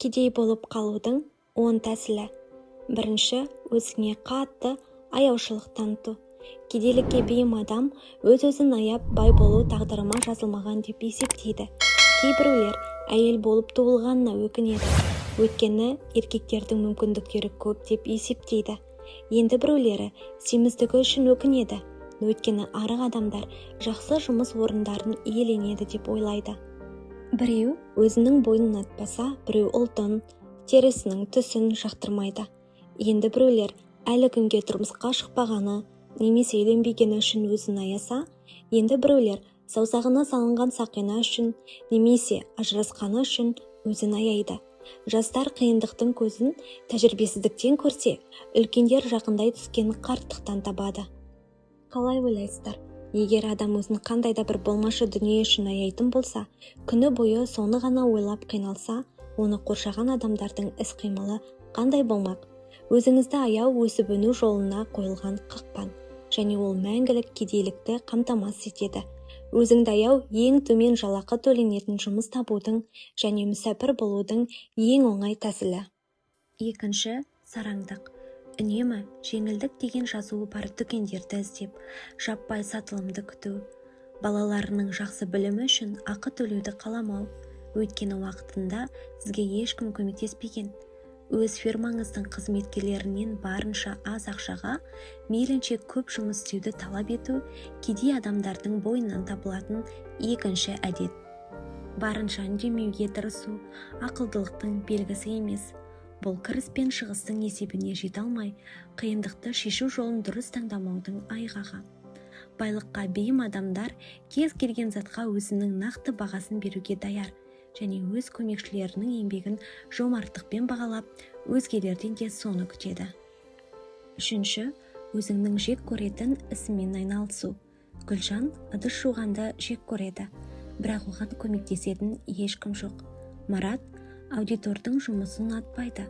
Кедей болып қалудың 10 тәсілі. Бірінші, өзіңе қатты аяушылық таныту. Кедейлікке бейім адам өз-өзін аяп, бай болу тағдырыма жазылмаған деп есептейді. Кейбіреулер әйел болып туылғанына өкінеді, өйткені еркектердің мүмкіндіктері көп деп есептейді. Енді біреулері семіздігі үшін өкінеді, өйткені арық адамдар жақсы жұмыс орындарын иеленеді деп ойлайды. Біреу өзінің бойын ұнатпаса, біреу ұлтын, терісінің түсін жақтырмайды. Енді біреулер әлі күнге тұрмысқа шықпағаны немесе үйленбегені үшін өзін аяса, енді біреулер саусағына салынған сақина үшін немесе ажырасқаны үшін өзін аяйды. Жастар қиындықтың көзін тәжірибесіздіктен көрсе, үлкендер жақындай түскен қарттықтан табады. Қалай ойлайсыздар? Егер адам өзін қандай да бір болмашы дүние үшін аяйтын болса, күні бойы соны ғана ойлап қиналса, оны қоршаған адамдардың іс-қимылы қандай болмақ? Өзіңізді аяу өсіп-өну жолына қойылған қақпан және ол мәңгілік кедейлікті қамтамасыз етеді. Өзіңді аяу ең төмен жалақы төленетін жұмыс табудың және мүсәпір болудың ең оңай тәсілі. Екінші, сараңдық. Үнемі жеңілдік деген жазуы бар дүкендерді іздеп, жаппай сатылымды күту. Балаларының жақсы білімі үшін ақы төлеуді қаламау, өйткені уақытында сізге ешкім көмектеспеген. Өз фирмаңыздың қызметкерлерінен барынша аз ақшаға мейлінше көп жұмыс істеуді талап ету кедей адамдардың бойынан табылатын екінші әдет. Барынша үндемеуге тырысу ақылдылықтың белгісі емес. Бұл кіріс пен шығыстың есебіне жете алмай, қиындықты шешу жолын дұрыс таңдамаудың айғағы. Байлыққа бейім адамдар кез келген затқа өзінің нақты бағасын беруге даяр және өз көмекшілерінің еңбегін жомарттықпен бағалап, өзгелерден де соны күтеді. Үшінші, өзіңнің жек көретін ісімен айналысу. Гүлжан ыдыс жуғанды жек көреді, бірақ оған көмектесетін ешкім жоқ. Марат аудитордың жұмысын ұнатпайды,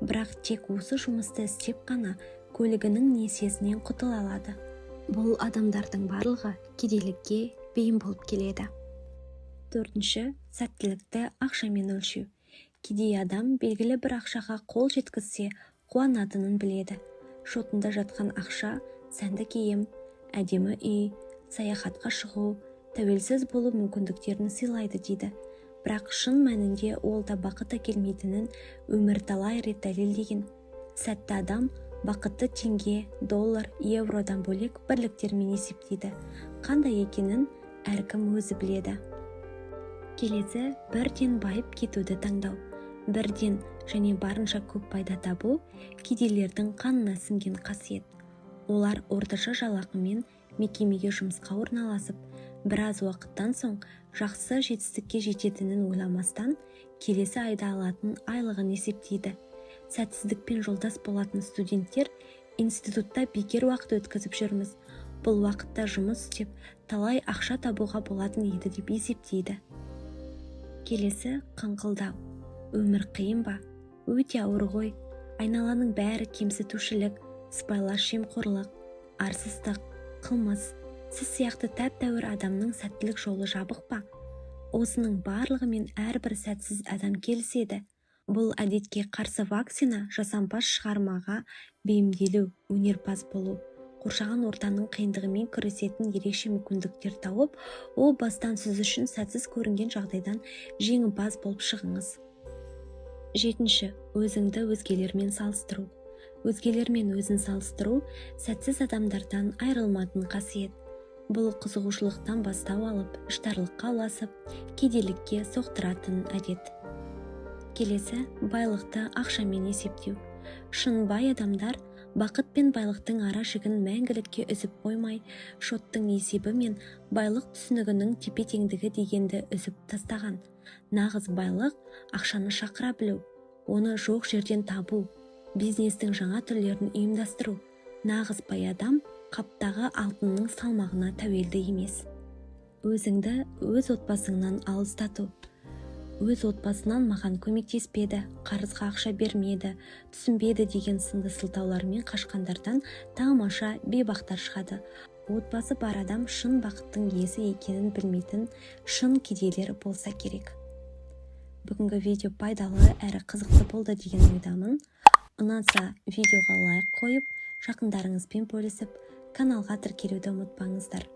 бірақ тек осы жұмысты істеп қана көлігінің несиесінен құтыла алады. Бұл адамдардың барлығы кедейлікке бейім болып келеді. Төртінші, сәттілікті ақшамен өлшеу. Кедей адам белгілі бір ақшаға қол жеткізсе, қуанатынын біледі. Шотында жатқан ақша сәнді киім, әдемі үй, саяхатқа шығу, тәуелсіз болу мүмкіндіктерін сыйлайды дейді. Бірақ шын мәнінде ол да бақыт әкелмейтінін өмір талай рет дәлелдеген. Сәтті адам бақытты теңге, доллар, евродан бөлек бірліктермен есептейді. Қандай екенін әркім өзі біледі. Келесі, бірден байып кетуді таңдау. Бірден және барынша көп пайда табу кедейлердің қанына сіңген қасиет. Олар орташа жалақымен мекемеге жұмысқа орналасып, біраз уақыттан соң жақсы жетістікке жететінін ойламастан, келесі айда алатын айлығын есептейді. Сәтсіздікпен жолдас болатын студенттер институтта бекер уақыт өткізіп жүрміз, бұл уақытта жұмыс істеп, талай ақша табуға болатын еді деп есептейді. Келесі, қыңқылдау. Өмір қиын ба? Өте ауыр ғой. Айналаның бәрі кемсітушілік, сыбайлас жемқорлық, арсыздық, қылмыс. Сіз сияқты тәп-тәуір адамның сәттілік жолы жабық па? Осының барлығымен әрбір сәтсіз адам келіседі. Бұл әдетке қарсы вакцина жасампаз шығармаға бейімделу, өнерпаз болу, қоршаған ортаның қиындығымен күресетін ерекше мүмкіндіктер тауып, о бастан сіз үшін сәтсіз көрінген жағдайдан жеңімпаз болып шығыңыз. Жетінші, өзіңді өзгелермен салыстыру. Өзгелермен өзін салыстыру сәтсіз адамдардан айырылмайтын қасиет. Бұл қызығушылықтан бастау алып, іштарлыққа ұласып, кедейлікке соқтыратын әдет. Келесі, байлықты ақшамен есептеу. Шын бай адамдар бақыт пен байлықтың ара жігін мәңгілікке үзіп қоймай, шоттың есебі мен байлық түсінігінің тепе-теңдігі дегенді үзіп тастаған. Нағыз байлық ақшаны шақыра білу, оны жоқ жерден табу, бизнестің жаңа түрлерін ұйымдастыру. Нағыз бай адам қаптағы алтынның салмағына тәуелді емес. Өзіңді өз отбасыңнан алыстату. Өз отбасынан маған көмектеспеді, қарызға ақша бермеді, түсінбеді деген сынды сылтаулармен қашқандардан тамаша бейбақтар шығады. Отбасы бар адам шын бақыттың иесі екенін білмейтін шын кедейлер болса керек. Бүгінгі видео пайдалы әрі қызықты болды деген ойдамын. Ұнаса, видеоға лайк қойып, жақындарыңызбен бөлісіп, каналға тіркелуді ұмытпаңыздар.